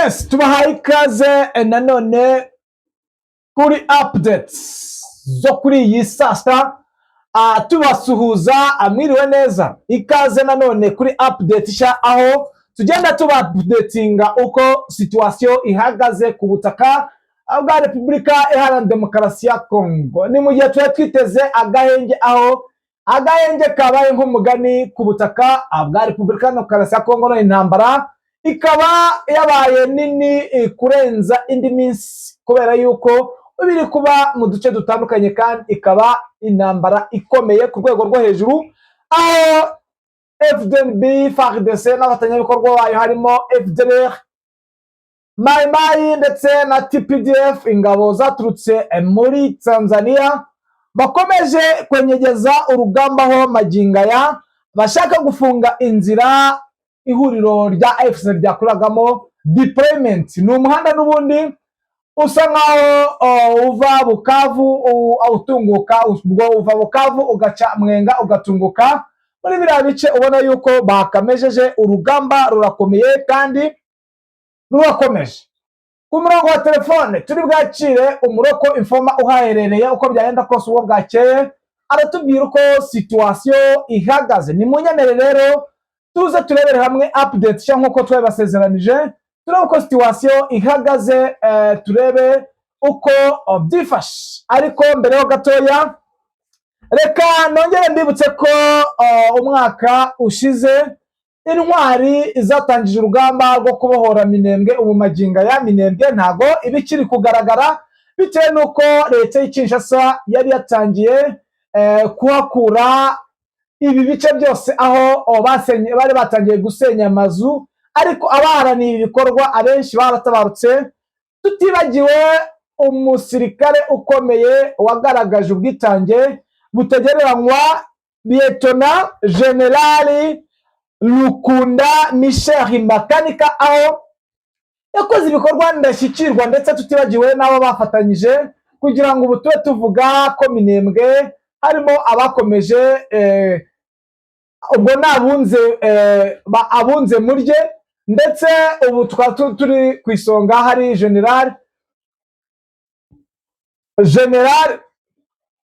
Yes, tubahaye ikaze nanone kuri updates zo kuri iyi saa sita. Tubasuhuza, mwiriwe neza. Ikaze nanone kuri update nshya, aho tugenda tubaupdatinga uko situation ihagaze ku butaka bwa Repubulika Iharanira Demokarasi ya Kongo. Ni mu gihe tuba twiteze agahenge, aho agahenge kabaye nk'umugani ku butaka bwa Repubulika ya Demokarasi ya Kongo. No intambara ikaba yabaye nini kurenza indi minsi, kubera yuko biri kuba mu duce dutandukanye, kandi ikaba intambara ikomeye ku rwego rwo hejuru, aho FDNB, FARDC n'abafatanyabikorwa bayo harimo FDLR, Mai Mai ndetse na TPDF, ingabo zaturutse muri Tanzania, bakomeje kwenyegeza urugamba, aho magingo aya bashaka gufunga inzira ihuriro rya AFC ryakoragamo deployment. Ni umuhanda n'ubundi usa nkaho uva Bukavu utunguka, ubwo uva Bukavu ugaca Mwenga ugatunguka muri biriya bice. Ubona yuko bakamejeje urugamba, rurakomeye kandi rurakomeje. Ku murongo wa telefone turi bwakire umulocal informer uhaherereye. Uko byagenda kose, uwo bwakeye aratubwira uko situation ihagaze. Ni munyemere rero tuze turebere hamwe update nshya nk'uko twabibasezeranije, turebe uko situation ihagaze, turebe uko byifashe. Ariko mbere ho gatoya, reka nongere mbibutse ko umwaka ushize intwari zatangije urugamba rwo kubohora Minembwe. Ubu magingo ya Minembwe ntago iba ikiri kugaragara, bitewe n'uko leta y'i Kinshasa yari yatangiye kuhakura ibi bice byose, aho basenye, bari batangiye gusenya amazu. Ariko abaharaniye ibi bikorwa abenshi baratabarutse, tutibagiwe umusirikare ukomeye wagaragaje ubwitange butagereranywa, Liyetona Generali Rukunda Michel Makanika, aho yakoze ibikorwa ndashyikirwa, ndetse tutibagiwe n'abo bafatanyije kugira ngo ubu tube tuvuga ko Minembwe harimo abakomeje, ubwo ni abunze, abunze murye. Ndetse ubu tukaba turi ku isonga hari general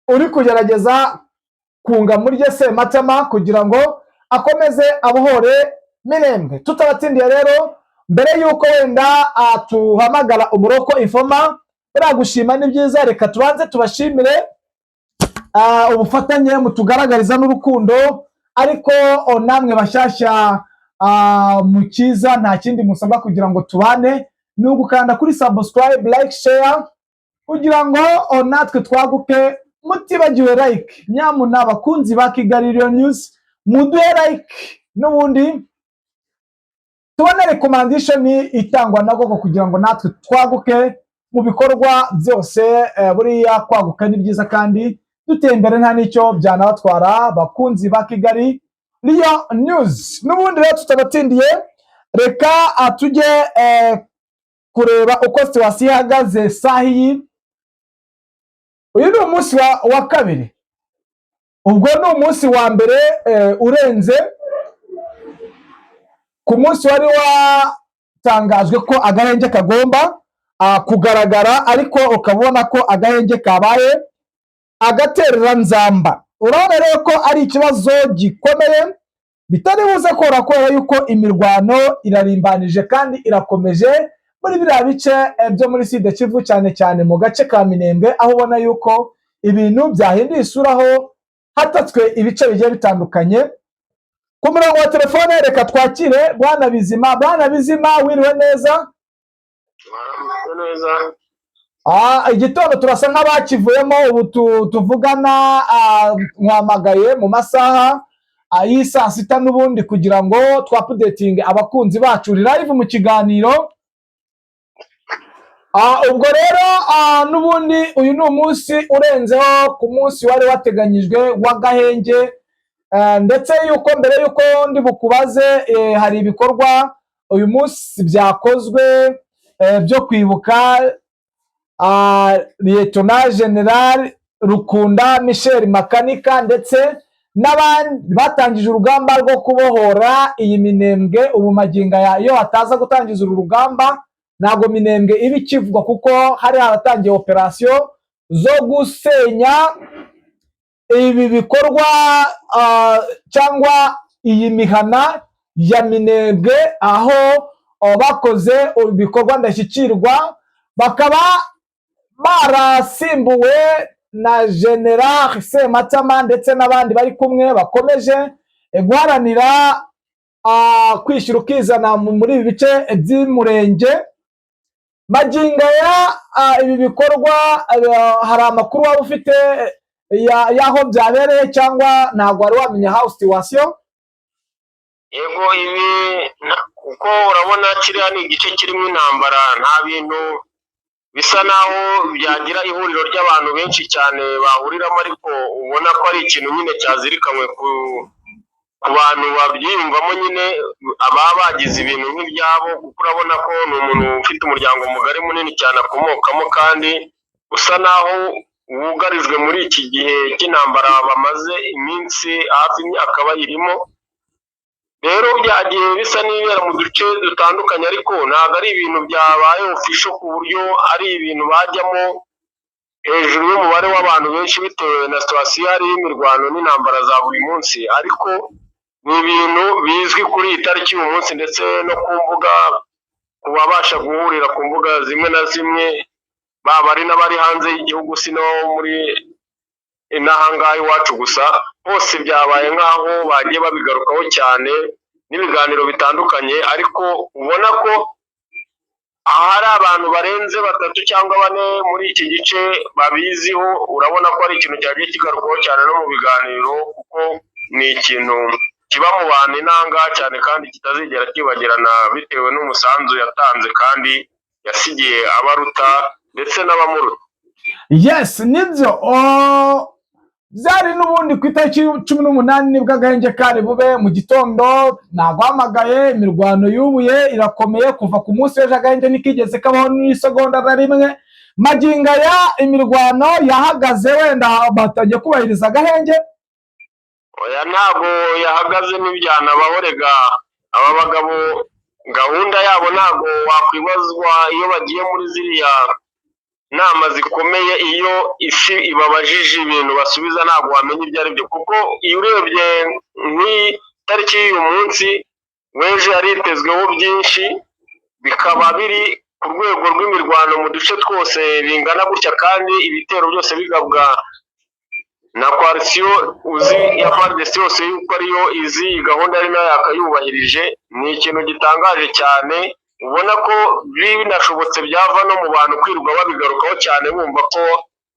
uri kugerageza kunga murye Sematama kugira ngo akomeze abohore Minembwe. Tutabatindiye rero, mbere y'uko wenda tuhamagara umulocal informer, buriya gushima ni byiza, reka tubanze tubashimire ubufatanye mutugaragariza n'urukundo. Ariko namwe bashyashya mu cyiza, nta kindi musabwa kugira ngo tubane, ni ugukanda kuri subscribe, like, share, kugira ngo natwe twaguke. Mutibagiwe like, nyamuna abakunzi ba Kigali Real News, muduhe like, n'ubundi tubone recommendation itangwa na Google kugira ngo natwe twaguke mu bikorwa byose. Buriya kwaguka ni byiza, kandi duteye imbere nta n'icyo byanabatwara, bakunzi ba Kigali Real News. N'ubundi rero tutabatindiye, reka tujye kureba uko situation ihagaze saha iyi. Uyu ni umunsi wa kabiri, ubwo ni umunsi wa mbere urenze ku munsi wari watangajwe ko agahenge kagomba kugaragara, ariko ukabona ko agahenge kabaye agatereranzamba. Urabona rero ko ari ikibazo gikomeye bitari buze kora, kubera yuko imirwano irarimbanije kandi irakomeje muri biriya bice byo muri Sud Kivu, cyane cyane mu gace ka Minembwe, aho ubona yuko ibintu byahinduye isura, aho hatatswe ibice bigiye bitandukanye. Ku murongo wa telefone reka twakire Bwana Bizima. Bwana Bizima, wiriwe neza? Mwaramutse neza. Igitondo turasa nk'abakivuyemo. Ubu tuvugana, nkwamagaye mu masaha y'i saa sita n'ubundi kugira ngo twaupdatinge abakunzi bacu live mu kiganiro. Ubwo rero n'ubundi uyu ni umunsi urenzeho ku munsi wari wateganyijwe w'agahenge. Ndetse yuko mbere yuko ndi bukubaze, hari ibikorwa uyu munsi byakozwe byo kwibuka Liyetona General Rukunda Michel Makanika ndetse n'abandi batangije urugamba rwo kubohora iyi Minembwe. Ubu magingo aya, iyo hataza gutangiza uru rugamba Ntabwo Minembwe iba ikivugwa, kuko hari haratangiye operasiyo zo gusenya ibi bikorwa cyangwa iyi mihana ya Minembwe, aho bakoze ibikorwa ndashyikirwa, bakaba barasimbuwe na General Sematama ndetse n'abandi bari kumwe bakomeje guharanira kwishyura ukizana muri ibi bice by'Umurenge. Magingo aya ibi bikorwa, hari amakuru waba ufite y'aho byabereye, cyangwa ntabwo wari wamenya how situation? Yego, ibi kuko urabona kiriya ni igice kirimo intambara, nta bintu bisa naho byagira ihuriro ry'abantu benshi cyane bahuriramo, ariko ubona ko ari ikintu nyine cyazirikanywe ku bantu babyiyumvamo nyine, ababa bagize ibintu nk'ibyabo, kuko urabona ko ni umuntu ufite umuryango mugari munini cyane akomokamo, kandi usa naho wugarijwe muri iki gihe cy'intambara bamaze iminsi hafi imyaka bayirimo. Rero byagiye bisa n'ibibera mu duce dutandukanye, ariko ntabwo ari ibintu byabaye official ku buryo ari ibintu bajyamo hejuru y'umubare w'abantu benshi, bitewe na situation ihari y'imirwano n'intambara za buri munsi. Ariko ni ibintu bizwi kuri iyi tariki y'uyu munsi, ndetse no ku mbuga, ku babasha guhurira ku mbuga zimwe na zimwe, baba ari n'abari hanze y'igihugu, si no muri n'ahangaha iwacu gusa, hose byabaye nk'aho bagiye babigarukaho cyane n'ibiganiro bitandukanye. Ariko ubona ko ahari abantu barenze batatu cyangwa bane muri iki gice babiziho. Urabona ko ari ikintu cyagiye kigarukwaho cyane no mu biganiro, kuko ni ikintu kiba mu bantu inanga cyane kandi kitazigera kibagirana, bitewe n'umusanzu yatanze kandi yasigiye abaruta ndetse n'abamuruta. Yes, nibyo. Byari n'ubundi ku itariki 18 nibwo agahenge kari bube mu gitondo. Naguhamagaye, imirwano yubuye irakomeye kuva ku munsi w'ejo, agahenge ntikigeze kabaho n'isegonda na rimwe. Magingo aya imirwano yahagaze, wenda batangiye kubahiriza agahenge? Oya, ntabwo yahagaze, ntibyanabaho rega. Aba bagabo gahunda yabo ntabwo wakwibazwa iyo bagiye muri ziriya nama zikomeye. Iyo isi ibabajije ibintu basubiza, ntabwo wamenya ibyo ari byo, kuko iyo urebye nk'itariki y'uyu munsi w'ejo yari yitezweho byinshi, bikaba biri ku rwego rw'imirwano mu duce twose bingana gutya, kandi ibitero byose bigabwa na coalition uzi ya FARDC yose yuko ariyo izi iyi gahunda, ari nayo yakayubahirije, ni ikintu gitangaje cyane. Ubona ko binashobotse byava no mu bantu kwirirwa babigarukaho cyane, bumva ko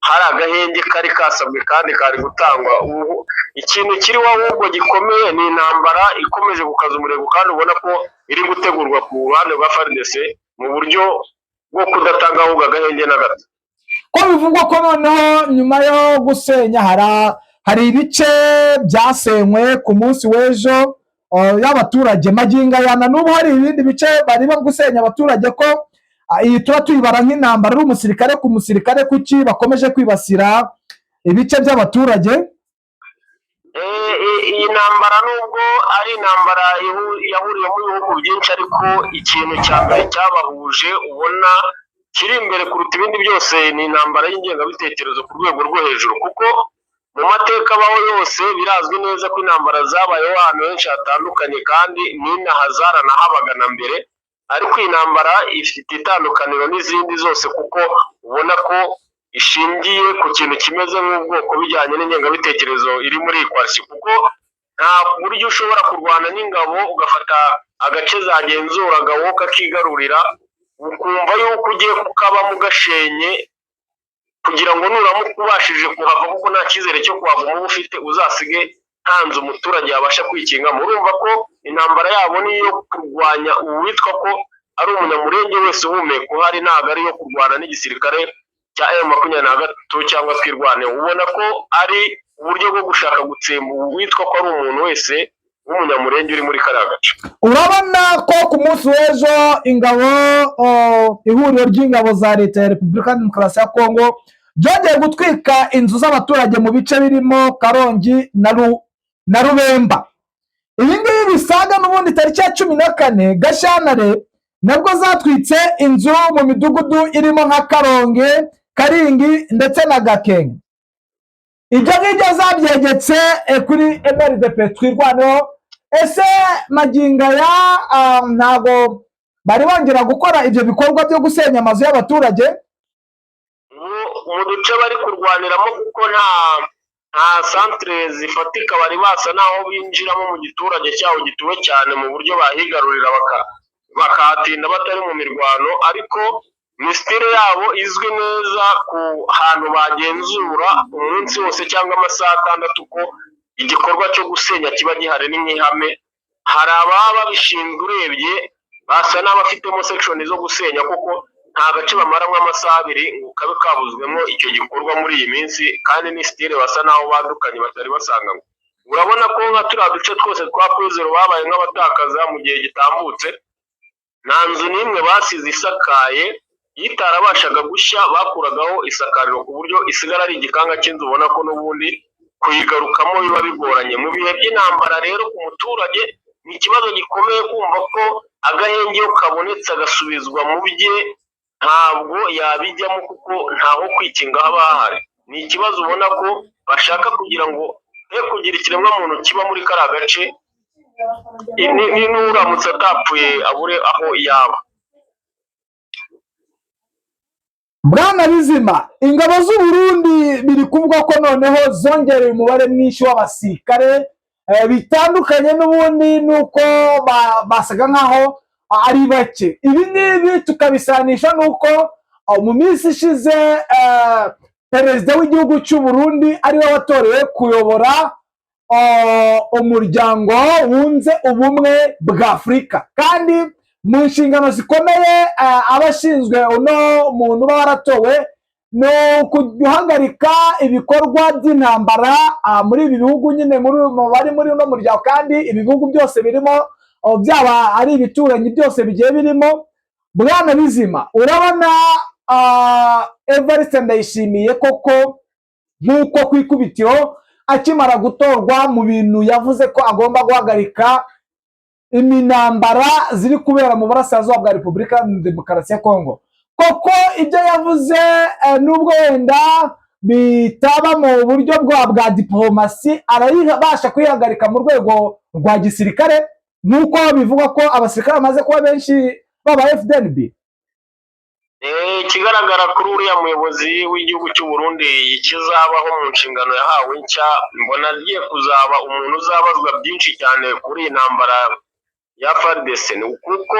hari agahenge kari kasabwe kandi kari gutangwa. Ubu ikintu kiriho ahubwo gikomeye ni intambara ikomeje gukaza umurego, kandi ubona ko iri gutegurwa ku ruhande rwa FARDC mu buryo bwo kudatanga ahubwo agahenge na gato. Ko bivugwa ko noneho nyuma yo gusenya hari ibice byasenywe ku munsi w'ejo y'abaturage, magingo aya na n'ubu hari ibindi bice barimo gusenya abaturage, ko iyi tuba tuyibara nk'intambara ari umusirikare ku musirikare, kuki bakomeje kwibasira ibice by'abaturage? Iyi ntambara, nubwo ari intambara yahuriyemo ibihugu byinshi, ariko ikintu cya mbere cyabahuje ubona kiri imbere kuruta ibindi byose ni intambara y'ingengabitekerezo ku rwego rwo hejuru, kuko mu mateka abaho yose birazwi neza ko intambara zabayeho ahantu henshi hatandukanye, kandi n'inaha zaranahabaga na mbere. Ariko iyi ntambara ifite itandukaniro n'izindi zose, kuko ubona ko ishingiye ku kintu kimeze nk'ubwoko bijyanye n'ingengabitekerezo iri muri iyi coalition, kuko nta buryo ushobora kurwana n'ingabo ugafata agace zagenzuraga wowe ukakigarurira, ukumva yuko ugiye kukabamo ugashenye, kugira ngo nuramuka ubashije kuhava, kuko nta cyizere cyo kuhava uba ufite, uzasige nta nzu umuturage yabasha kwikingamo. Urumva ko intambara yabo ni iyo kurwanya uwitwa ko ari Umunyamurenge wese uhumeka uhari, ntabwo ari iyo kurwana n'igisirikare cya M23 cyangwa Twirwaneho. Ubona ko ari uburyo bwo gushaka gutsemba uwitwa ko ari umuntu wese w'Umunyamurenge uri muri kariya gace. Urabona ko ku munsi w'ejo ingabo, ihuriro ry'ingabo za Leta ya Repubulika ya Demokarasi ya Kongo ryongeye gutwika inzu z'abaturage mu bice birimo Karongi na Rubemba. Ibi ngibi bisaga n'ubundi tariki ya 14 Gashyantare. Nabwo zatwitse inzu mu midugudu irimo nka Karonge, Karingi ndetse na Gakenke. Ibyo ngibyo zabyegetse kuri MRDP Twirwaneho. Ese magingo aya ntago bari bongera gukora ibyo bikorwa byo gusenya amazu y'abaturage? Mu duce bari kurwaniramo, kuko nta santere zifatika bari basa naho binjiramo mu giturage cyaho gituwe cyane mu buryo bahigarurira bakahatinda batari mu mirwano, ariko misitire yabo izwi neza ku hantu bagenzura umunsi wose cyangwa amasaha 6 ko igikorwa cyo gusenya kiba gihari, ni nk'ihame. Hari ababa babishinzwe, urebye basa n'abafitemo section zo gusenya, kuko nta gace bamaramo amasaha 2 ngo kabe kabuzwemo icyo gikorwa muri iyi minsi, kandi ni style basa n'aho badukanye batari basanganywe. Urabona ko nka turiya duce twose twa Kwizero babaye nk'abatakaza mu gihe gitambutse, nta nzu n'imwe basize isakaye. Itarabashaga gushya bakuragaho isakariro, ku buryo isigara ari igikanga cy'inzu, ubona ko n'ubundi kuyigarukamo biba bigoranye. Mu bihe by'intambara rero, ku muturage ni ikibazo gikomeye kumva ko agahenge iyo kabonetse agasubizwa mu bye, ntabwo yabijyamo kuko ntaho kwikinga haba hahari. Ni ikibazo ubona ko bashaka kugira ngo he kugira ikiremwamuntu kiba muri kariya gace, n'uramutse atapfuye abure aho yaba. Bwana Bizima, ingabo z'u Burundi biri kuvuga ko noneho zongereye umubare mwinshi w'abasirikare, bitandukanye n'ubundi nuko basaga nkaho ari bake. Ibi ngibi tukabisanisha n'uko mu minsi ishize perezida w'igihugu cy'u Burundi ariwe watorewe kuyobora umuryango wunze ubumwe bwa Afurika, kandi mu nshingano zikomeye abashinzwe uno muntu uba waratowe ni guhagarika ibikorwa by'intambara muri ibi bihugu nyine bari muri uno muryango, kandi ibi bihugu byose birimo, byaba ari ibituranyi byose bigiye birimo. Bwana Bizima, urabona Evariste Ndayishimiye koko nk'uko ku ikubitiro akimara gutorwa mu bintu yavuze ko agomba guhagarika iminambara ziri kubera mu burasirazuba bwa Repubulika ya Demokarasi ya Kongo, koko ibyo yavuze, nubwo wenda bitaba mu buryo bwa diplomasi, arabasha kwihagarika mu rwego rwa gisirikare, nk'uko bivugwa ko abasirikare bamaze kuba benshi baba FDNB? Ikigaragara kuri uriya muyobozi w'igihugu cy'u Burundi, ikizabaho mu nshingano yahawe nshya, mbona agiye kuzaba umuntu uzabazwa byinshi cyane kuri iyi ntambara ya FARDC, kuko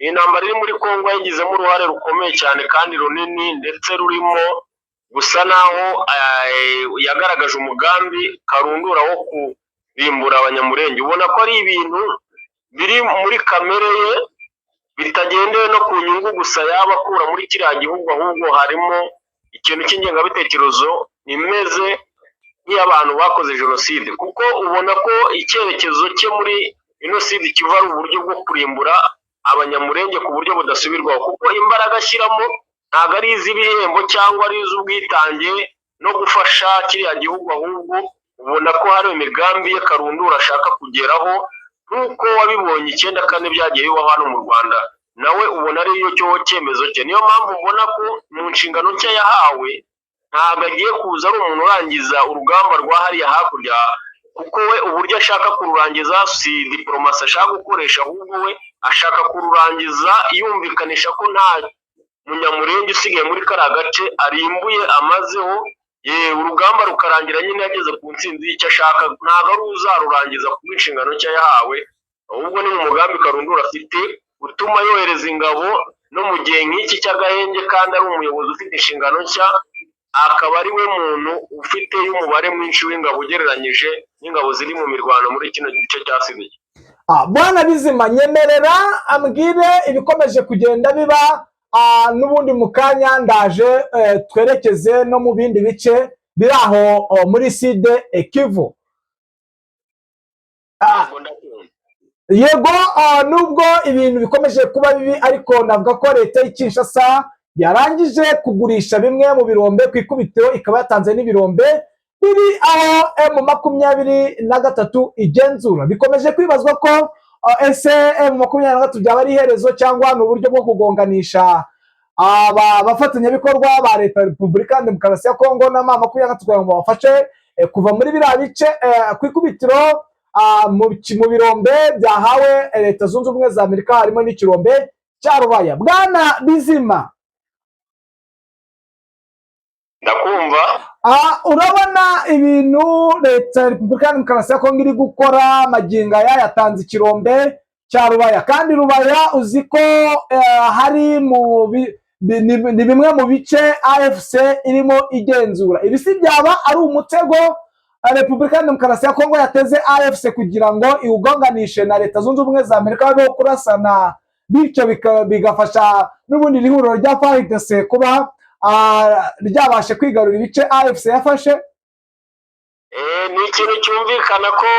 iyi ntambara iri muri Kongo yagizemo uruhare rukomeye cyane kandi runini, ndetse rurimo gusa naho yagaragaje umugambi karundura wo kurimbura Abanyamurenge. Ubona ko ari ibintu biri muri kamere ye, bitagendewe no ku nyungu gusa yaba akura muri kiriya gihugu, ahubwo harimo ikintu cy'ingengabitekerezo imeze nk'iy'abantu bakoze jenoside, kuko ubona ko icyerekezo cye muri jenoside kiva ari uburyo bwo kurimbura Abanyamurenge ku buryo budasubirwaho, kuko imbaraga ashyiramo ntabwo ari iz'ibihembo cyangwa ari iz'ubwitange no gufasha kiriya gihugu, ahubwo ubona ko hari imigambi ye karundura ashaka kugeraho, nk'uko wabibonye 94 byagiye bibaho hano mu Rwanda, nawe ubona ariyo cyo cyemezo cye. Niyo mpamvu ubona ko mu nshingano nshya yahawe ntabwo agiye kuza ari umuntu urangiza urugamba rwa hariya hakurya, kuko we uburyo ashaka kururangiza si diporomasi ashaka gukoresha, ahubwo we ashaka kururangiza yumvikanisha ko nta Munyamurenge usigaye muri kariya gace arimbuye amazeho, urugamba rukarangira nyine yageze ku ntsinzi y'icyo ashaka. Ntabwo ari uzarurangiza ku inshingano nshya yahawe, ahubwo ni mu mugambi karundura afite utuma yohereza ingabo no mu gihe nk'iki cy'agahenge, kandi ari umuyobozi ufite inshingano nshya, akaba ari we muntu ufite umubare mwinshi w'ingabo ugereranyije n'ingabo ziri mu mirwano muri kino gice cya Siriya. Bwana Bizima, nyemerera ambwire ibikomeje kugenda biba, n'ubundi mu kanya ndaje twerekeze no mu bindi bice biri aho muri Sud Kivu. Yego, nubwo ibintu bikomeje kuba bibi, ariko navuga ko leta y'i Kinshasa yarangije kugurisha bimwe mu birombe ku ikubitiro, ikaba yatanze n'ibirombe biri aho M23 igenzura. Bikomeje kwibazwa ko Ese M23 byaba ari iherezo cyangwa ni uburyo bwo kugonganisha aba bafatanyabikorwa ba Leta ya Repubulika ya Demokarasi ya Kongo na M23 kugira ngo babafashe kuva muri biriya bice ku ikubitiro mu birombe byahawe Leta Zunze Ubumwe za Amerika, harimo n'ikirombe cya Rubaya? Bwana Bizima. Ndakumva. Urabona ibintu Leta ya Repubulika ya Demokarasi ya Kongo iri gukora magingo aya, yatanze ikirombe cya Rubaya, kandi Rubaya uzi ko hari mu ni bimwe mu bice AFC irimo igenzura. Ibi si byaba ari umutego Repubulika ya Demokarasi ya Kongo yateze AFC kugira ngo iwugonganishe na Leta Zunze Ubumwe za Amerika, babeho kurasana, bityo bigafasha n'ubundi iri huriro rya FARDC kuba ryabashe kwigarurira ibice AFC yafashe? Ni ikintu cyumvikana ko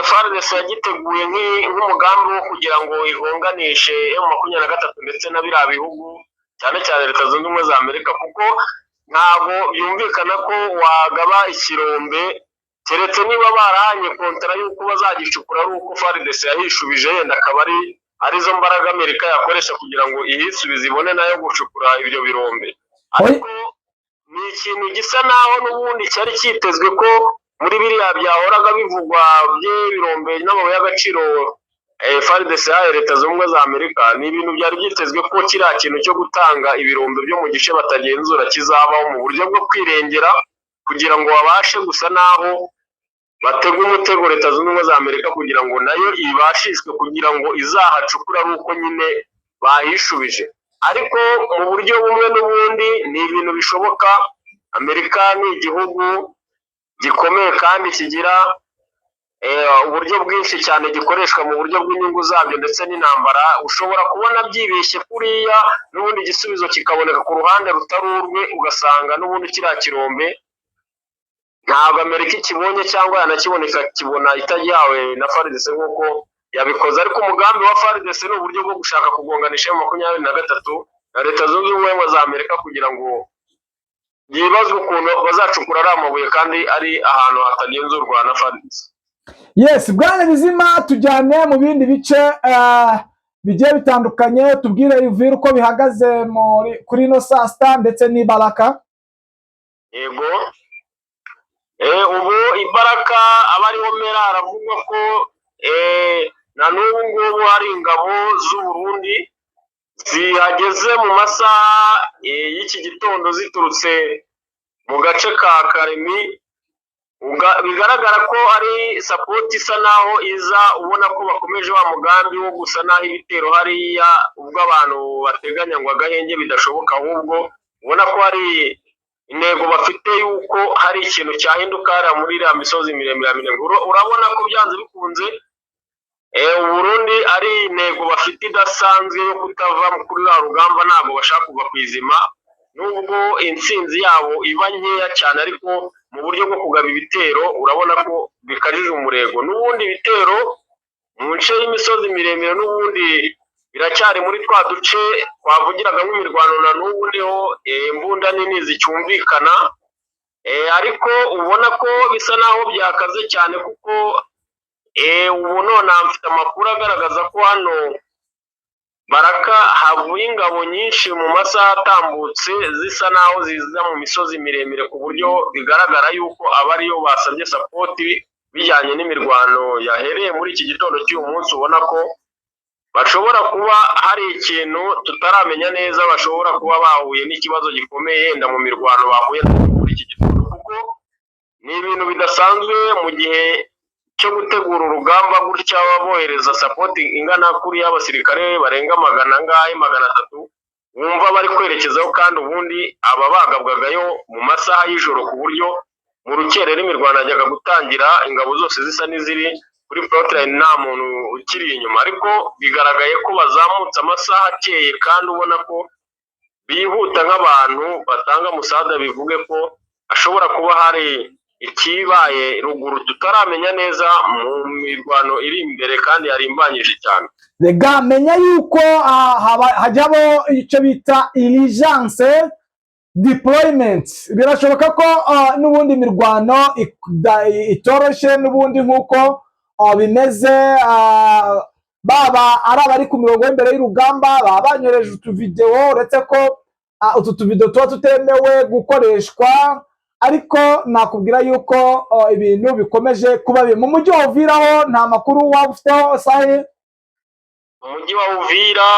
FARDC yagiteguye nk'umugambi wo kugira ngo igonganishe M23 ndetse na biriya bihugu, cyane cyane Leta Zunze Ubumwe za Amerika, kuko ntabwo byumvikana ko wagaba ikirombe keretse niba barahanye kontara y'uko bazagicukura ari uko FARDC yahishubije, yenda akaba ari arizo mbaraga Amerika yakoresha kugira ngo ihisubize, ibone nayo gucukura ibyo birombe. Ariko ni ikintu gisa naho n'ubundi cyari cyitezwe ko muri biriya byahoraga bivugwa by'ibirombe n'amabuye y'agaciro FARDC yahaye Leta Zunze Ubumwe za Amerika, ni ibintu byari byitezwe ko kiriya kintu cyo gutanga ibirombe byo mu gice batagenzura kizabaho mu buryo bwo kwirengera, kugira ngo babashe gusa naho batega umutego Leta Zunze Ubumwe za Amerika, kugira ngo nayo ibashishwe kugira ngo izahacukure ari uko nyine bahishubije. Ariko mu buryo bumwe n'ubundi ni ibintu bishoboka. Amerika ni igihugu gikomeye kandi kigira uburyo bwinshi cyane gikoreshwa mu buryo bw'inyungu zabyo ndetse n'intambara. Ushobora kubona byibeshye kuriya, n'ubundi igisubizo kikaboneka ku ruhande rutari urwe, ugasanga n'ubundi kiriya kirombe ntabwo Amerika ikibonye, cyangwa yanakiboneka ikibona itagihawe na FARDC nk'uko yabikoze. Ariko umugambi wa FARDC ni uburyo bwo gushaka kugonganisha M23 na Leta Zunze Ubumwe za Amerika, kugira ngo byibazwe ukuntu bazacukura ariya mabuye kandi ari ahantu hatagenzurwa na FARDC. Yes, bwana Bizima, tujyane mu bindi bice bigiye bitandukanye, tubwire Uvira uko bihagaze kuri ino saa sita ndetse n'ibaraka. Yego, ubu ibaraka aba ariho mera, haravugwa ko na n'ubu ngubu hari ingabo z'u Burundi zihageze mu masaha y'iki gitondo ziturutse mu gace ka Karemi. Bigaragara ko ari support isa naho iza, ubona ko bakomeje wa mugambi wo gusa naho ibitero hariya, ubwo abantu bateganya ngo agahenge bidashoboka, ahubwo ubona ko hari intego bafite yuko hari ikintu cyahinduka hariya muri iriya misozi miremire ya Minembwe. Urabona ko byanze bikunze Uburundi ari intego bafite idasanzwe yo kutava kuri ruriya rugamba. Ntabwo bashaka kuva ku izima, nubwo intsinzi yabo iba nkeya cyane, ariko mu buryo bwo kugaba ibitero urabona ko bikajije umurego. N'ubundi ibitero mu nce y'imisozi miremire n'ubundi biracyari muri twa duce twavugiragamo imirwano, na n'ubu niho imbunda nini zicyumvikana, ariko ubona ko bisa naho byakaze cyane, kuko ubu none mfite amakuru agaragaza ko hano Baraka havuye ingabo nyinshi mu masaha atambutse, zisa naho ziza mu misozi miremire, ku buryo bigaragara yuko aba ariyo basabye support bijyanye n'imirwano yahereye muri iki gitondo cy'uyu munsi. Ubona ko bashobora kuba hari ikintu tutaramenya neza, bashobora kuba bahuye n'ikibazo gikomeye yenda mu mirwano bahuye muri iki gitondo, kuko ni ibintu bidasanzwe mu gihe cyo gutegura urugamba gutya bohereza support ingana kuriya, abasirikare barenga magana angahe, 300, wumva bari kwerekezaho, kandi ubundi aba bagabwagayo mu masaha y'ijoro, ku buryo mu rukerera imirwano yajyaga gutangira ingabo zose zisa n'iziri kuri frontline, nta muntu ukiri inyuma. Ariko bigaragaye ko bazamutse amasaha akeye, kandi ubona ko bihuta nk'abantu batanga musada, bivuge ko hashobora kuba hari ikibaye ruguru tutaramenya neza mu mirwano iri imbere kandi yarimbanyije cyane. Rega menya yuko hajyamo icyo bita urgence deployment. Birashoboka ko n'ubundi imirwano itoroshye n'ubundi nk'uko bimeze, baba ari abari ku mirongo y'imbere y'urugamba, baba banyohereje utuvidewo, uretse ko utu tuvidewo tuba tutemewe gukoreshwa, ariko nakubwira yuko ibintu bikomeje kuba bibi mu mujyi wa Uvira. Ho nta makuru waba ufiteho, Sahe? Umujyi wa Uvira,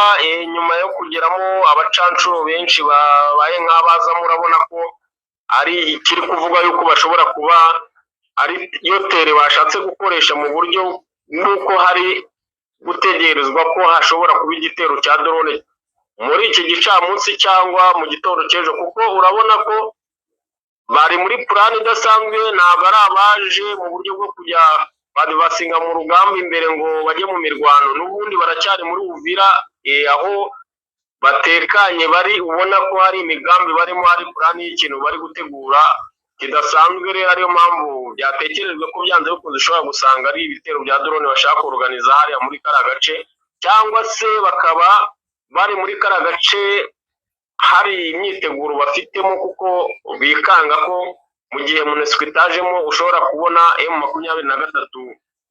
nyuma yo kugeramo abacancuro benshi babaye nk'abazamo, urabona ko ari ikiri kuvuga yuko bashobora kuba ari yo terrain bashatse gukoresha mu buryo bw'uko hari gutegerezwa ko hashobora kuba igitero cya drone muri iki gicamunsi cyangwa mu gitondo cy'ejo, kuko urabona ko bari muri plan idasanzwe. Ntabwo ari abaje mu buryo bwo kujya basinga mu rugamba imbere ngo bajye mu mirwano. N'ubundi baracyari muri Uvira, aho batekanye bari. Ubona ko hari imigambi barimo, hari plan y'ikintu bari gutegura kidasanzwe. Rero ariyo mpamvu byatekerejwe ko byanze bikunze ushobora gusanga ari ibitero bya drone bashaka kuruganiza hariya muri kariya gace, cyangwa se bakaba bari muri kariya gace hari imyiteguro bafitemo, kuko bikanga ko mu gihe MONUSCO itajemo ushobora kubona M23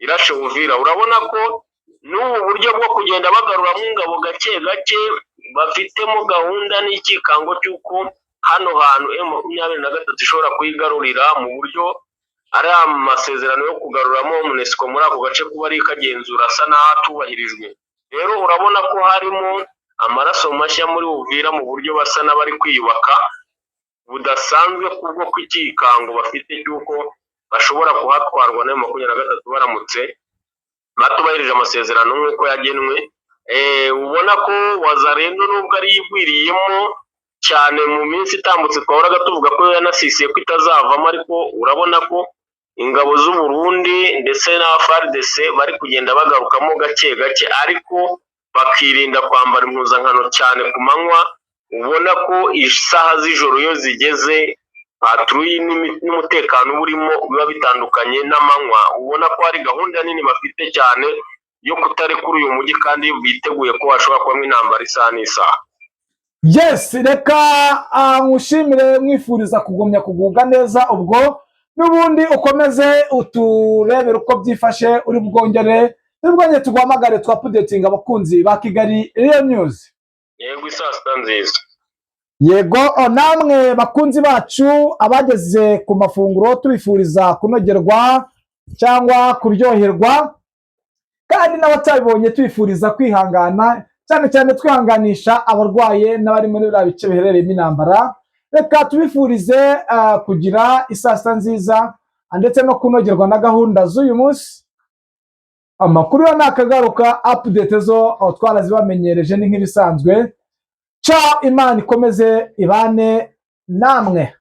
irashe Uvira. Urabona ko n'ubu buryo bwo kugenda bagaruramo ingabo gake gake bafitemo gahunda n'ikikango cy'uko hano hantu M23 ishobora kuyigarurira mu buryo ari amasezerano yo kugaruramo MONUSCO muri ako gace kuba ari ikagenzura asa n'aho atubahirijwe. Rero urabona ko harimo amaraso mashya muri Uvira mu buryo basa n'abari kwiyubaka budasanzwe, kubwo kw'ikikango bafite cy'uko bashobora kuhatwarwa na 23 baramutse batubahirije amasezerano nk'uko yagenwe. Ubona ko Wazalendo, nubwo ari igwiriyemo cyane, mu minsi itambutse twahoraga tuvuga ko yanasisiye ko itazavamo, ariko urabona ko ingabo z'u Burundi ndetse na FARDC bari kugenda bagarukamo gake gake, ariko bakirinda kwambara impuzankano cyane ku manywa. Ubona ko isaha z'ijoro iyo zigeze, patrouille n'umutekano uba urimo biba bitandukanye n'amanywa. Ubona ko hari gahunda nini bafite cyane yo kutarekura uyu mujyi, kandi biteguye ko hashobora kubamo intambara isaha n'isaha. Yes, reka nkushimire, mwifuriza kugumya kugubwa neza. Ubwo n'ubundi ukomeze uturebere uko byifashe, uri bwongere tuguhamagare twa updatinga abakunzi ba Kigali Real News. Yego, isaa sita nziza. Yego, namwe bakunzi bacu, abageze ku mafunguro tubifuriza kunogerwa cyangwa kuryoherwa, kandi n'abatabibonye tubifuriza kwihangana, cyane cyane twihanganisha abarwaye n'abari muri biriya bice biherereyemo intambara. Reka tubifurize kugira isaa sita nziza ndetse no kunogerwa na gahunda z'uyu munsi. Amakuru yo nakagaruka, update zo twarazibamenyereje, ni nk'ibisanzwe. Ciao, Imana ikomeze ibane namwe.